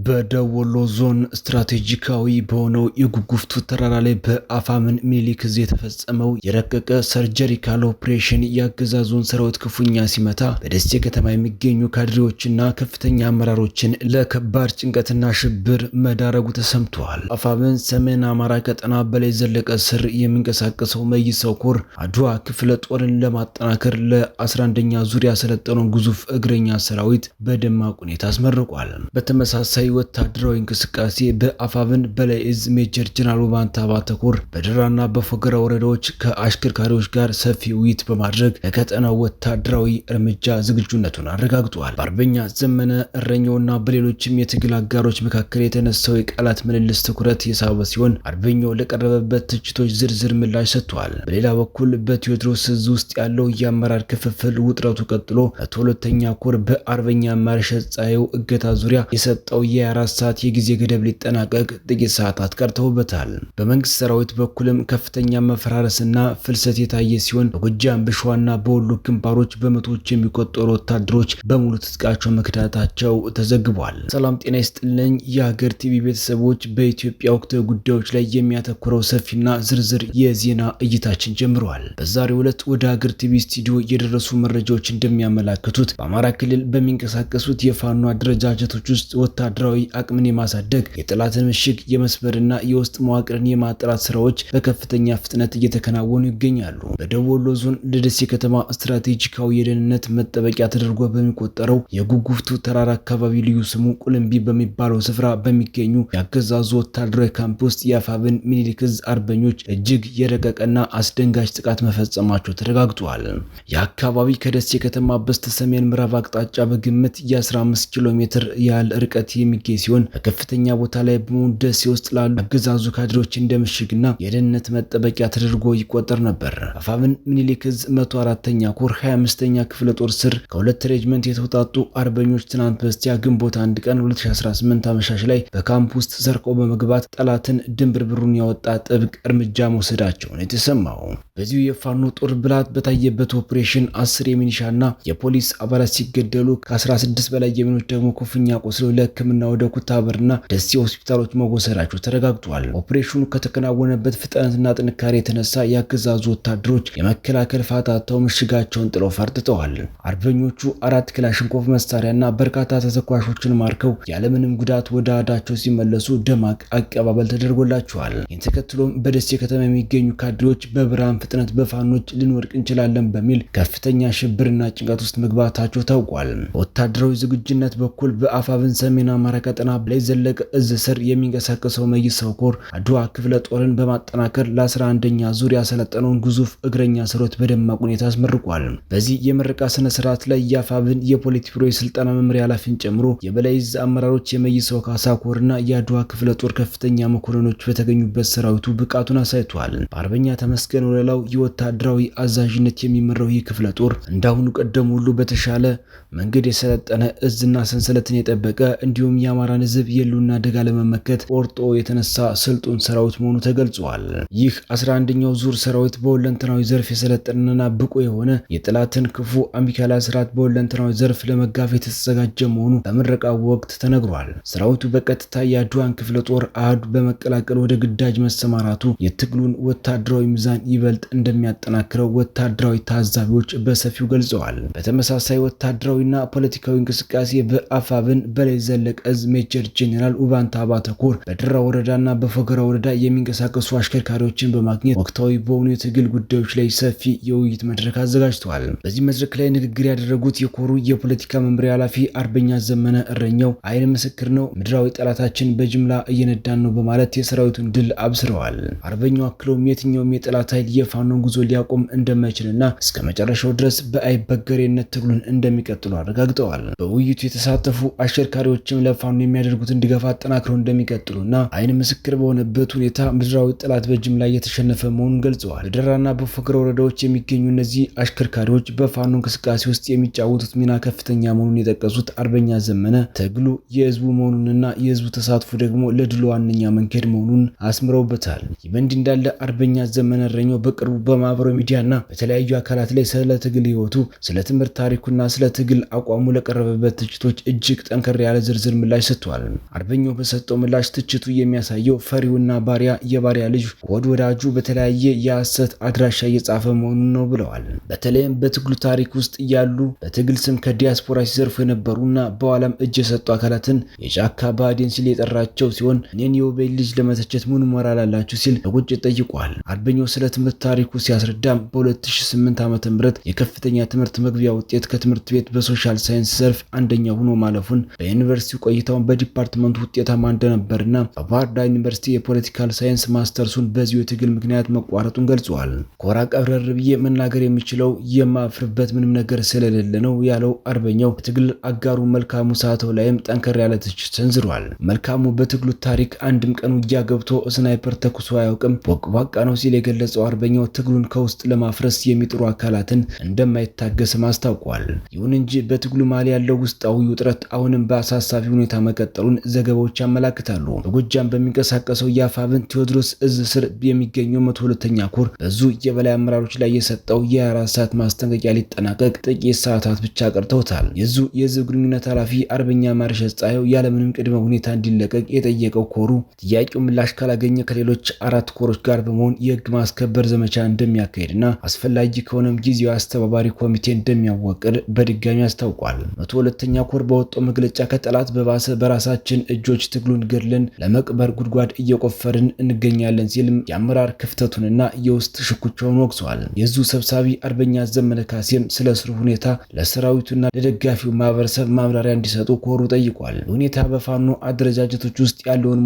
በደቡብ ወሎ ዞን ስትራቴጂካዊ በሆነው የጉጉፍቱ ተራራ ላይ በአፋምን ሚኒሊክ ዕዝ የተፈጸመው የረቀቀ surgical operation የአገዛዙን ሰራዊት ክፉኛ ሲመታ በደሴ ከተማ የሚገኙ ካድሬዎችና ከፍተኛ አመራሮችን ለከባድ ጭንቀትና ሽብር መዳረጉ ተሰምቷል። አፋምን ሰሜን አማራ ቀጠና በላይ ዘለቀ ስር የሚንቀሳቀሰው መይሳው ኮር አድዋ ክፍለ ጦርን ለማጠናከር ለ11ኛ ዙር ያሰለጠነውን ግዙፍ እግረኛ ሰራዊት በደማቅ ሁኔታ አስመርቋል። በተመሳሳይ ወታደራዊ እንቅስቃሴ በአፋብን በላይ እዝ ሜጀር ጀነራል ውባንተ አባተ ኮር በደራና በፎገራ ወረዳዎች ከአሽከርካሪዎች ጋር ሰፊ ውይይት በማድረግ ለቀጠናው ወታደራዊ እርምጃ ዝግጁነቱን አረጋግጧል። በአርበኛ ዘመነ እረኛውና በሌሎችም የትግል አጋሮች መካከል የተነሳው የቃላት ምልልስ ትኩረት የሳበ ሲሆን አርበኛው ለቀረበበት ትችቶች ዝርዝር ምላሽ ሰጥቷል። በሌላ በኩል በቴዎድሮስ እዝ ውስጥ ያለው የአመራር ክፍፍል ውጥረቱ ቀጥሎ 102ኛ ኮር በአርበኛ ማርሸት ፀሐዩ እገታ ዙሪያ የሰጠው የ24 ሰዓት የጊዜ ገደብ ሊጠናቀቅ ጥቂት ሰዓታት ቀርተውበታል። በመንግስት ሰራዊት በኩልም ከፍተኛ መፈራረስና ፍልሰት የታየ ሲሆን በጎጃም፣ በሸዋና በወሎ ግንባሮች በመቶዎች የሚቆጠሩ ወታደሮች በሙሉ ትጥቃቸው መክዳታቸው ተዘግቧል። ሰላም ጤና ይስጥልኝ የሀገር ቲቪ ቤተሰቦች፣ በኢትዮጵያ ወቅታዊ ጉዳዮች ላይ የሚያተኩረው ሰፊና ዝርዝር የዜና እይታችን ጀምረዋል። በዛሬው ዕለት ወደ ሀገር ቲቪ ስቱዲዮ የደረሱ መረጃዎች እንደሚያመላክቱት በአማራ ክልል በሚንቀሳቀሱት የፋኖ አደረጃጀቶች ውስጥ ወታደራዊ አቅምን የማሳደግ፣ የጠላትን ምሽግ የመስበርና የውስጥ መዋቅርን የማጥራት ስራዎች በከፍተኛ ፍጥነት እየተከናወኑ ይገኛሉ። በደቡብ ወሎ ዞን ለደሴ ከተማ ስትራቴጂካዊ የደህንነት መጠበቂያ ተደርጎ በሚቆጠረው የጉጉፍቱ ተራራ አካባቢ ልዩ ስሙ ቁልምቢ በሚባለው ስፍራ በሚገኙ የአገዛዙ ወታደራዊ ካምፕ ውስጥ የአፋብን ሚኒሊክ ዕዝ አርበኞች እጅግ የረቀቀና አስደንጋጭ ጥቃት መፈጸማቸው ተረጋግጧል። የአካባቢ ከደሴ ከተማ በስተሰሜን ምዕራብ አቅጣጫ በግምት የ15 ኪሎ ሜትር ያህል ርቀት የሚገኝ ሲሆን በከፍተኛ ቦታ ላይ በመሆኑ ደሴ ውስጥ ላሉ አገዛዙ ካድሬዎች እንደ ምሽግና የደህንነት መጠበቂያ ተደርጎ ይቆጠር ነበር። አፋብን ሚኒሊክ ዕዝ 104ኛ ኮር 25ኛ ክፍለ ጦር ስር ከሁለት ሬጅመንት የተውጣጡ አርበኞች ትናንት በስቲያ ግንቦት 1 ቀን 2018 አመሻሽ ላይ በካምፕ ውስጥ ዘርቀው በመግባት ጠላትን ድንብርብሩን ያወጣ ጥብቅ እርምጃ መውሰዳቸው ነው የተሰማው። በዚሁ የፋኖ ጦር ብልሃት በታየበት ኦፕሬሽን 10 የሚሊሻና የፖሊስ አባላት ሲገደሉ ከ16 በላይ የሚሆኑት ደግሞ ክፉኛ ቆስለው ለሕክምና ወደ ኩታበርና ደሴ ሆስፒታሎች መወሰዳቸው ተረጋግጧል። ኦፕሬሽኑ ከተከናወነበት ፍጥነትና ጥንካሬ የተነሳ የአገዛዙ ወታደሮች የመከላከል ፋታ አጥተው ምሽጋቸውን ጥለው ፈርጥጠዋል። አርበኞቹ 4 ክላሽንኮቭ መሳሪያና በርካታ ተተኳሾችን ማርከው ያለምንም ጉዳት ወደ አዳቸው ሲመለሱ ደማቅ አቀባበል ተደርጎላቸዋል። ይህን ተከትሎም በደሴ ከተማ የሚገኙ ካድሬዎች በብርሃን ፍጥነት በፋኖች ልንወድቅ እንችላለን በሚል ከፍተኛ ሽብርና ጭንቀት ውስጥ መግባታቸው ታውቋል። በወታደራዊ ዝግጁነት በኩል በአፋብን ሰሜን አማራ ቀጠና በላይ ዘለቀ እዝ ስር የሚንቀሳቀሰው መይሳው ኮር አድዋ ክፍለ ጦርን በማጠናከር ለ11ኛ ዙር ያሰለጠነውን ግዙፍ እግረኛ ሰራዊት በደማቅ ሁኔታ አስመርቋል። በዚህ የምረቃ ስነ ስርዓት ላይ የአፋብን የፖሊት ቢሮ የስልጠና መምሪያ ኃላፊን ጨምሮ የበላይ እዝ አመራሮች፣ የመይሳው ካሳ ኮርና የአድዋ ክፍለ ጦር ከፍተኛ መኮንኖች በተገኙበት ሰራዊቱ ብቃቱን አሳይቷል። በአርበኛ ተመስገን ወለላው የወታደራዊ አዛዥነት የሚመራው ይህ ክፍለ ጦር እንዳሁኑ ቀደም ሁሉ በተሻለ መንገድ የሰለጠነ እዝና ሰንሰለትን የጠበቀ እንዲሁም የአማራን ሕዝብ የህልውና አደጋ ለመመከት ቆርጦ የተነሳ ስልጡን ሰራዊት መሆኑ ተገልጿል። ይህ 11ኛው ዙር ሰራዊት በሁለንተናዊ ዘርፍ የሰለጠነና ብቁ የሆነ የጠላትን ክፉ አሚካላ ስርዓት በሁለንተናዊ ዘርፍ ለመጋፈጥ የተዘጋጀ መሆኑ በምረቃው ወቅት ተነግሯል። ሰራዊቱ በቀጥታ የአድዋን ክፍለ ጦር አሃዱ በመቀላቀል ወደ ግዳጅ መሰማራቱ የትግሉን ወታደራዊ ሚዛን ይበልጥ እንደሚያጠናክረው ወታደራዊ ታዛቢዎች በሰፊው ገልጸዋል። በተመሳሳይ ወታደራዊና ፖለቲካዊ እንቅስቃሴ በአፋብን በላይ ዘለቀ እዝ ሜጀር ጄኔራል ውባንተ አባተ ኮር በደራ ወረዳና በፎገራ ወረዳ የሚንቀሳቀሱ አሽከርካሪዎችን በማግኘት ወቅታዊ በሆኑ የትግል ጉዳዮች ላይ ሰፊ የውይይት መድረክ አዘጋጅተዋል። በዚህ መድረክ ላይ ንግግር ያደረጉት የኮሩ የፖለቲካ መምሪያ ኃላፊ አርበኛ ዘመነ እረኛው አይን ምስክር ነው፣ ምድራዊ ጠላታችን በጅምላ እየነዳን ነው በማለት የሰራዊቱን ድል አብስረዋል። አርበኛው አክለውም የትኛውም የጠላት ኃይል የፋኖን ጉዞ ሊያቆም እንደማይችልና እስከ መጨረሻው ድረስ በአይበገሬነት ትግሉን እንደሚቀጥሉ አረጋግጠዋል። በውይይቱ የተሳተፉ አሽከርካሪዎችም ለፋኖ የሚያደርጉትን ድጋፍ አጠናክረው እንደሚቀጥሉና አይን ምስክር በሆነበት ሁኔታ ምድራዊ ጠላት በጅምላ እየተሸነፈ መሆኑን ገልጸዋል። በደራና በፎገራ ወረዳዎች የሚገኙ እነዚህ አሽከርካሪዎች በፋኖ እንቅስቃሴ ውስጥ የሚጫወቱት ሚና ከፍተኛ መሆኑን የጠቀሱት አርበኛ ዘመነ ትግሉ የህዝቡ መሆኑንና የህዝቡ ተሳትፎ ደግሞ ለድሉ ዋነኛ መንገድ መሆኑን አስምረውበታል። ይህ በእንዲህ እንዳለ አርበኛ ዘመነ እረኛው በቅርቡ በቅርቡ በማህበራዊ ሚዲያና በተለያዩ አካላት ላይ ስለ ትግል ህይወቱ፣ ስለ ትምህርት ታሪኩና ስለ ትግል አቋሙ ለቀረበበት ትችቶች እጅግ ጠንከር ያለ ዝርዝር ምላሽ ሰጥቷል። አርበኛው በሰጠው ምላሽ ትችቱ የሚያሳየው ፈሪውና ባሪያ የባሪያ ልጅ ወድ ወዳጁ በተለያየ የሐሰት አድራሻ እየጻፈ መሆኑን ነው ብለዋል። በተለይም በትግሉ ታሪክ ውስጥ ያሉ በትግል ስም ከዲያስፖራ ሲዘርፉ የነበሩና በኋላም እጅ የሰጡ አካላትን የጫካ ብአዴን ሲል የጠራቸው ሲሆን እኔን የውቤ ልጅ ለመተቸት ምን ሞራል አላችሁ ሲል በቁጭት ጠይቋል። አርበኛው ስለ ትምህርት ታሪኩ ሲያስረዳም በ2008 ዓ.ም የከፍተኛ ትምህርት መግቢያ ውጤት ከትምህርት ቤት በ social science ዘርፍ አንደኛ ሆኖ ማለፉን፣ በዩኒቨርሲቲ ቆይታውን በዲፓርትመንቱ ውጤታማ እንደነበርና በባህር ዳር ዩኒቨርሲቲ የ political science ማስተርሱን በዚሁ የትግል ምክንያት መቋረጡን ገልጿል። ኮራ ቀብረር ብዬ መናገር የሚችለው የማፍርበት ምንም ነገር ስለሌለ ነው ያለው አርበኛው በትግል አጋሩ መልካሙ ሳተው ላይም ጠንከር ያለ ትችት ሰንዝሯል። መልካሙ በትግሉ ታሪክ አንድም ቀን ውጊያ ገብቶ sniper ተኩሶ አያውቅም፣ ቦቅቧቃ ነው ሲል የገለጸው አርበኛው ትግሉን ከውስጥ ለማፍረስ የሚጥሩ አካላትን እንደማይታገስም አስታውቋል። ይሁን እንጂ በትግሉ መሃል ያለው ውስጣዊ ውጥረት አሁንም በአሳሳቢ ሁኔታ መቀጠሉን ዘገባዎች ያመላክታሉ። በጎጃም በሚንቀሳቀሰው የአፋብን ቴዎድሮስ እዝ ስር የሚገኘው 102ኛ ኮር በዙ የበላይ አመራሮች ላይ የሰጠው የ24 ሰዓት ማስጠንቀቂያ ሊጠናቀቅ ጥቂት ሰዓታት ብቻ ቀርተውታል። የዙ የህዝብ ግንኙነት ኃላፊ አርበኛ ማርሻል ፀሐዩ ያለምንም ቅድመ ሁኔታ እንዲለቀቅ የጠየቀው ኮሩ ጥያቄው ምላሽ ካላገኘ ከሌሎች አራት ኮሮች ጋር በመሆን የህግ ማስከበር ዘመቻ እንደሚያካሄድና አስፈላጊ ከሆነም ጊዜያዊ አስተባባሪ ኮሚቴ እንደሚያዋቅር በድጋሚ አስታውቋል። 102ኛ ኮር በወጣው መግለጫ ከጠላት በባሰ በራሳችን እጆች ትግሉን ገድለን ለመቅበር ጉድጓድ እየቆፈርን እንገኛለን ሲልም የአመራር ክፍተቱንና የውስጥ ሽኩቻውን ወቅሷል። የዙ ሰብሳቢ አርበኛ ዘመነ ካሴም ስለ እስሩ ሁኔታ ለሰራዊቱና ለደጋፊው ማህበረሰብ ማብራሪያ እንዲሰጡ ኮሩ ጠይቋል። ሁኔታ በፋኖ አደረጃጀቶች ውስጥ ያለውን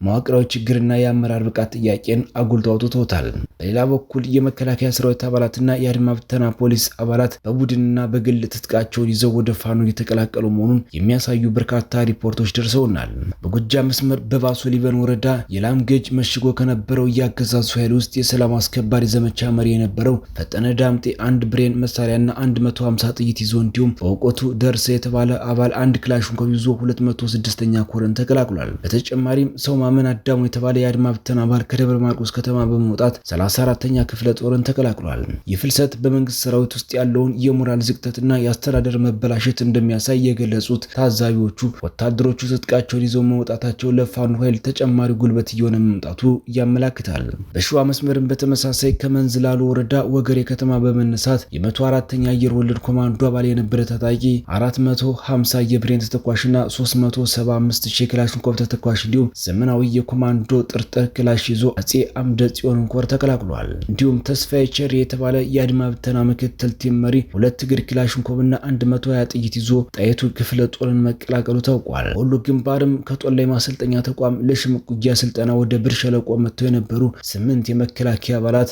መዋቅራዊ ችግርና የአመራር ብቃት ጥያቄን አጉልቶ አውጥቶታል። በሌላ በኩል የመከላከያ ሰራዊት አባላትና የአድማ ብተና ፖሊስ አባላት በቡድንና በግል ትጥቃቸውን ይዘው ወደ ፋኖ እየተቀላቀሉ መሆኑን የሚያሳዩ በርካታ ሪፖርቶች ደርሰውናል። በጎጃም መስመር በባሶ ሊበን ወረዳ የላምገጅ መሽጎ ከነበረው የአገዛዙ ኃይል ውስጥ የሰላም አስከባሪ ዘመቻ መሪ የነበረው ፈጠነ ዳምጤ አንድ ብሬን መሳሪያና 150 ጥይት ይዞ እንዲሁም በእውቀቱ ደርሰ የተባለ አባል አንድ ክላሽንኮቭ ይዞ 206ኛ ኮርን ተቀላቅሏል። በተጨማሪም ሰው ማመን አዳሙ የተባለ የአድማ ብተና አባል ከደብረ ማርቆስ ከተማ በመውጣት 34ኛ ክፍለ ጦርን ተቀላቅሏል። ይህ ፍልሰት በመንግስት ሰራዊት ውስጥ ያለውን የሞራል ዝቅጠትና የአስተዳደር መበላሸት እንደሚያሳይ የገለጹት ታዛቢዎቹ ወታደሮቹ ትጥቃቸውን ይዘው መውጣታቸው ለፋኖ ኃይል ተጨማሪ ጉልበት እየሆነ መምጣቱ ያመላክታል። በሸዋ መስመርም በተመሳሳይ ከመንዝላሉ ወረዳ ወገሬ ከተማ በመነሳት የ104ኛ አየር ወለድ ኮማንዶ አባል የነበረ ታጣቂ 450 የብሬን ተተኳሽና 375 ሺህ ክላሽንኮቭ ተተኳሽ እንዲሁም ዘመናዊ የኮማንዶ ጥርጥር ክላሽ ይዞ አጼ አምደ ጽዮንን ኮር ተቀላቅሏል። እንዲሁም ተስፋዬ ቸር የተባለ የአድማ ብተና ምክትል team መሪ ሁለት እግር ክላሽንኮቭና 120 ጥይት ይዞ ጣይቱ ክፍለ ጦርን መቀላቀሉ ታውቋል። ወሎ ግንባርም ከጦላይ ማሰልጠኛ ተቋም ለሽምቅ ውጊያ ስልጠና ወደ ብር ሸለቆ መጥተው የነበሩ 8 የመከላከያ አባላት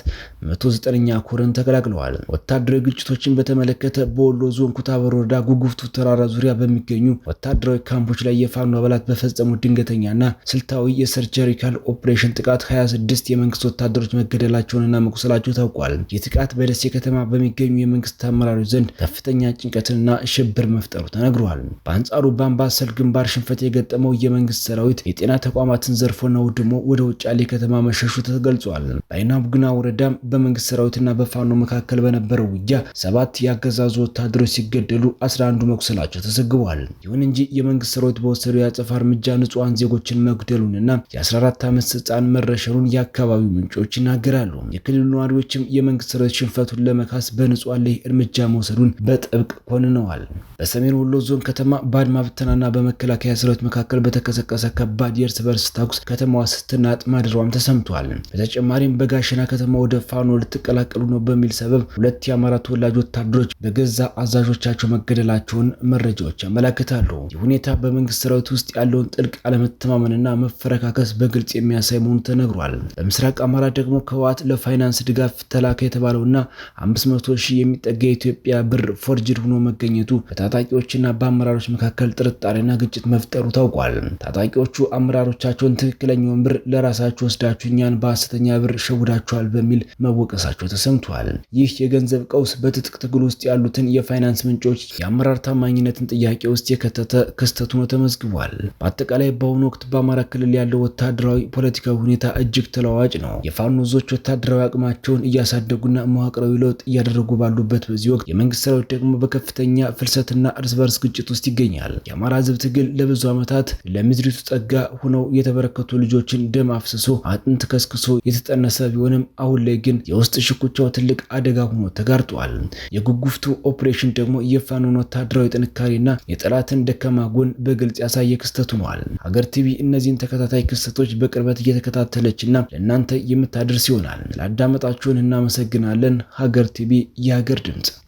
109ኛ ኮርን ተቀላቅለዋል። ወታደራዊ ግጭቶችን በተመለከተ በወሎ ዞን ኩታበር ወረዳ ጉጉፍቱ ተራራ ዙሪያ በሚገኙ ወታደራዊ ካምፖች ላይ የፋኖ አባላት በፈጸሙት ድንገተኛና ስልታዊ የ surgical operation ጥቃት 26 የመንግስት ወታደሮች መገደላቸውንና መቁሰላቸው ታውቋል። ይህ ጥቃት በደሴ ከተማ በሚገኙ የመንግስት አመራሮች ዘንድ ከፍተኛ ጭንቀትንና ሽብር መፍጠሩ ተነግሯል። በአንጻሩ በአምባሰል ግንባር ሽንፈት የገጠመው የመንግስት ሰራዊት የጤና ተቋማትን ዘርፎና ወድሞ ወደ ውጫሌ ከተማ መሸሹ ተገልጿል። በአይናቡግና ወረዳም በመንግስት ሰራዊትና በፋኖ መካከል በነበረው ውጊያ 7 የአገዛዙ ወታደሮች ሲገደሉ 11ዱ መቁሰላቸው ተዘግቧል። ይሁን እንጂ የመንግስት ሰራዊት በወሰደው የአጸፋ እርምጃ ንጹሃን ዜጎችን መግደሉንና የ14 ዓመት ህፃን መረሸኑን የአካባቢው ምንጮች ይናገራሉ። የክልሉ ነዋሪዎችም የመንግስት ሰራዊት ሽንፈቱን ለመካስ በንጹሃን ላይ እርምጃ መውሰዱን በጥብቅ ኮንነዋል። በሰሜን ወሎ ዞን ከተማ በአድማ ብተናና በመከላከያ ሰራዊት መካከል በተቀሰቀሰ ከባድ የእርስ በርስ ተኩስ ከተማዋ ስትናጥ ማደሯም ተሰምቷል። በተጨማሪም በጋሸና ከተማ ወደ ፋኖ ልትቀላቀሉ ነው በሚል ሰበብ ሁለት የአማራ ተወላጅ ወታደሮች በገዛ አዛዦቻቸው መገደላቸውን መረጃዎች ያመላክታሉ። ይህ ሁኔታ በመንግስት ሰራዊት ውስጥ ያለውን ጥልቅ አለመተማመንና መፈረካከስ በግልጽ የሚያሳይ መሆኑ ተነግሯል። በምስራቅ አማራ ደግሞ ከህወሓት ለፋይናንስ ድጋፍ ተላከ የተባለውና 500 ሺህ የሚጠጋ የኢትዮጵያ ብር forged ሆኖ መገኘቱ በታጣቂዎችና በአመራሮች መካከል ጥርጣሬና ግጭት መፍጠሩ ታውቋል። ታጣቂዎቹ አመራሮቻቸውን ትክክለኛውን ብር ለራሳችሁ ወስዳችሁ እኛን በሐሰተኛ ብር ሸውዳችኋል በሚል መወቀሳቸው ተሰምቷል። ይህ የገንዘብ ቀውስ በትጥቅ ትግል ውስጥ ያሉትን የፋይናንስ ምንጮች የአመራር ታማኝነትን ጥያቄ ውስጥ የከተተ ክስተት ሆኖ ተመዝግቧል። በአጠቃላይ በአሁኑ ወቅት በአማራ ክልል ያለው ወታደራዊ፣ ፖለቲካዊ ሁኔታ እጅግ ተለዋዋጭ ነው። የፋኖ ዞች ወታደራዊ አቅማቸውን እያሳደጉና መዋቅራዊ ለውጥ እያደረጉ ባሉበት በዚህ ወቅት የመንግስት ሰራዊት ደግሞ በከፍተኛ ፍልሰትና እርስ በርስ ግጭት ውስጥ ይገኛል። የአማራ ህዝብ ትግል ለብዙ ዓመታት ለምድሪቱ ጸጋ ሆነው የተበረከቱ ልጆችን ደም አፍስሶ አጥንት ከስክሶ የተጠነሰ ቢሆንም አሁን ላይ ግን የውስጥ ሽኩቻው ትልቅ አደጋ ሆኖ ተጋርጧል። የጉጉፍቱ ኦፕሬሽን ደግሞ የፋኖን ወታደራዊ ጥንካሬና የጠላትን ደካማ ጎን በግልጽ ያሳየ ክስተት ሆኗል። ሀገር ቲቪ እነዚህን ተከታታይ ክስተቶች በቅርበት እየተከታተለችና ለእናንተ የምታደርስ ይሆናል። ላዳመጣችሁን እናመሰግናለን። ሀገር ቲቪ የሀገር ድምፅ።